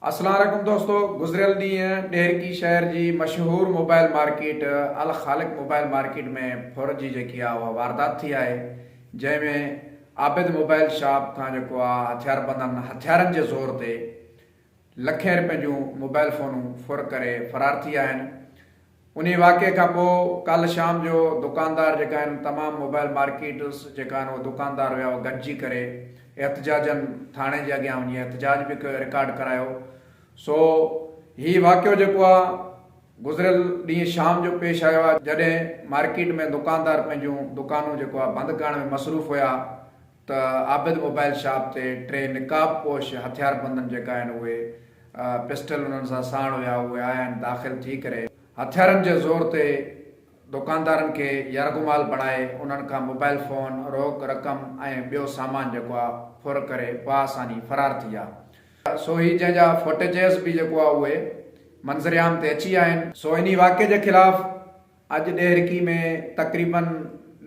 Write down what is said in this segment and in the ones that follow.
اسلام عليڪم دوستو گذريل ڏينهن ڏهرڪي شهر جي مشهور mobile market Al Khaliq mobile market ۾ ڦر جي جيڪي آ اها واردات ٿي آهي جنهن ۾ عابد موبائل شاپ کان جيڪو آ هٿياربندن هٿيارن جي زور تي لکين رپين جون موبائل فونون ڦر ڪري فرار ٿي ويا آهن انهي واقعي کان پوء ڪالهه شام جو دڪاندار جيڪا آهن تمام موبائل مارڪيٽس جيڪا آهن اهي دڪاندار ويا اهي گڏجي ڪري احتجاجن ٿاڻي جي اڳيان وڃي احتجاج به ڪيو رڪارڊ ڪرايو سو هي واقعو جيڪو آهي گذريل ڏينهن شام جو پيش آيو آهي جڏهن مارڪيٽ ۾ دڪاندار پنهنجون دڪانون جيڪو آهي بند ڪرڻ ۾ مصروف هيا ته عابد موبائل شاپ تي ٽي نقاب پوش هٿياربندن جيڪا آهن اهي پسٽل انهن سان ساڻ هيا اهي آيا آهن داخل ٿي ڪري هٿيارن جي زور تي دڪاندارن کي يرغمال بڻائي انهن کان موبائل فون، روڪ رقم ۽ ٻيو سامان جيڪو آهي ڦر ڪري باآساني فرار ٿي ويا. سو هي جنهن جا فوٽيجز به جيڪو آهي اهي منظر عام تي اچي ويا آهن. سو انهي واقعي جي خلاف اڄ ڏهرڪي ۾ تقريبن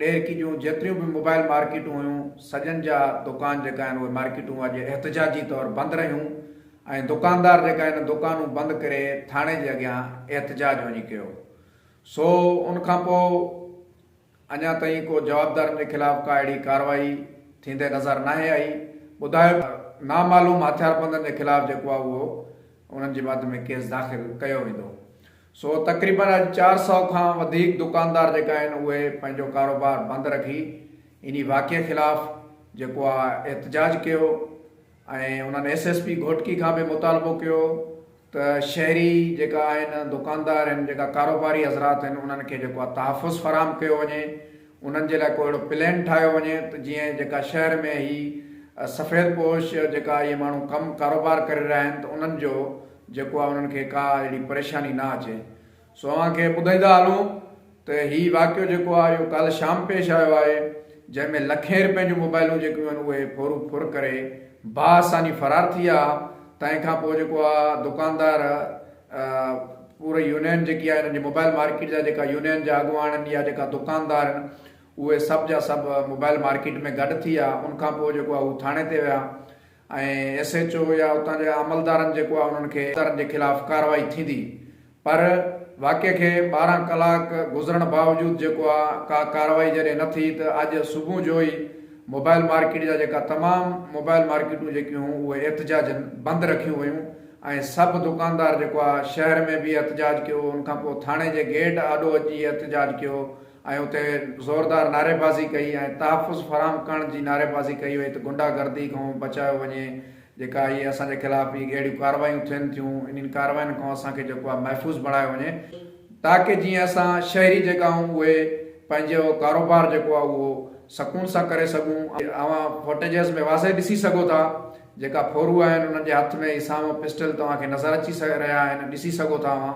ڏهرڪي جون جيتريون به موبائل مارڪيٽون هيون سڄن جا دڪان جيڪا آهن اهي مارڪيٽون اڄ احتجاجي طور بند رهيون ۽ دڪاندار جيڪا آهن دڪانون بند ڪري ٿاڻي جي اڳيان احتجاج وڃي ڪيو سو ان کان پوء اڃا تائين ڪو جوابدارن جي خلاف ڪا اهڙي ڪارروائي ٿيندي نظر ناهي آئي ٻڌايو نامعلوم هٿياربندن جي خلاف جيڪو آهي اهو انهن جي مد ۾ ڪيس داخل ڪيو ويندو. سو تقريبن اڄ 400 کان وڌيڪ دڪاندار جيڪا آهن اهي پنهنجو ڪاروبار بند رکي انهي واقعي خلاف جيڪو آ احتجاج ڪيو ۽ انهن ايس ايس پي گهوٽڪي کان به مطالبو ڪيو ته شهري جيڪا آهن دڪاندار آهن جيڪا ڪاروباري حضرات آهن انهن کي جيڪو آ تحفظ فراهم ڪيو وڃي انهن جي لاء ڪو اهڙو پلين ٺاهيو وڃي ته جيئن جيڪا شهر ۾ هي سفيد پوش جيڪا اهي ماڻهو ڪم ڪاروبار ڪري رهيا آهن ته انهن جو جيڪو آهي انهن کي ڪا اهڙي پريشاني نه اچي. سو اوهان کي ٻڌائيندا هلون ته هي واقعو جيڪو آهي اهو ڪالهه شام پيش آيو آهي جنهن ۾ لکين رپين جون موبائلون جيڪيون آهن اهي ڦورو ڦر ڪري باآساني فرار ٿي ويا تنهن کان پوء جيڪو آهي دڪاندار پوري يونين جيڪي آهي انهن جي موبائل مارڪيٽ جا جيڪا يونين جا اڳواڻ آهن يا جيڪا دڪاندار آهن اهي سڀ جا سڀ موبائل مارڪيٽ ۾ گڏ ٿي ويا ان کان پوء جيڪو آهي هو ٿاڻي تي ويا ۽ ايس ايڇ او يا اتان جي عملدارن جيڪو آهي انهن کي عملدارن جي خلاف ڪارروائي ٿيندي پر واقعي کي 12 ڪلاڪ گذرڻ باوجود جيڪو آهي ڪا ڪارروائي جڏهن نه ٿي ته اڄ صبح جو ئي موبائل مارڪيٽ جا جيڪا تمام موبائل مارڪيٽون جيڪيون هيون اهي احتجاجن بند رکيون ويون ۽ سڀ دڪاندار جيڪو آهي شهر ۾ به احتجاج ڪيو ان کان پوء ٿاڻي جي گيٽ آڏو اچي احتجاج ڪيو ۽ اتي زوردار نعريبازي ڪئي ۽ تحفظ فراهم ڪرڻ جي نعريبازي ڪئي وئي ته غنڊا گردي کان بچايو وڃي جيڪا هي اسان جي خلاف هي اهڙيون ڪارروايون ٿين ٿيون انهن ڪاررواين کان اسان کي جيڪو آهي محفوظ بڻايو وڃي تاڪه جيئن اسان شهري جيڪا آهيون اهي پنهنجو ڪاروبار جيڪو آهي اهو سڪون سان ڪري سگهون اوهان فوٽيجز ۾ واضح ڏسي سگهو ٿا جيڪا ڦورو آهن انهن جي هٿ ۾ هي سامهون پسٽل توهان کي نظر اچي رهيا آهن ڏسي سگهو ٿا اوهان.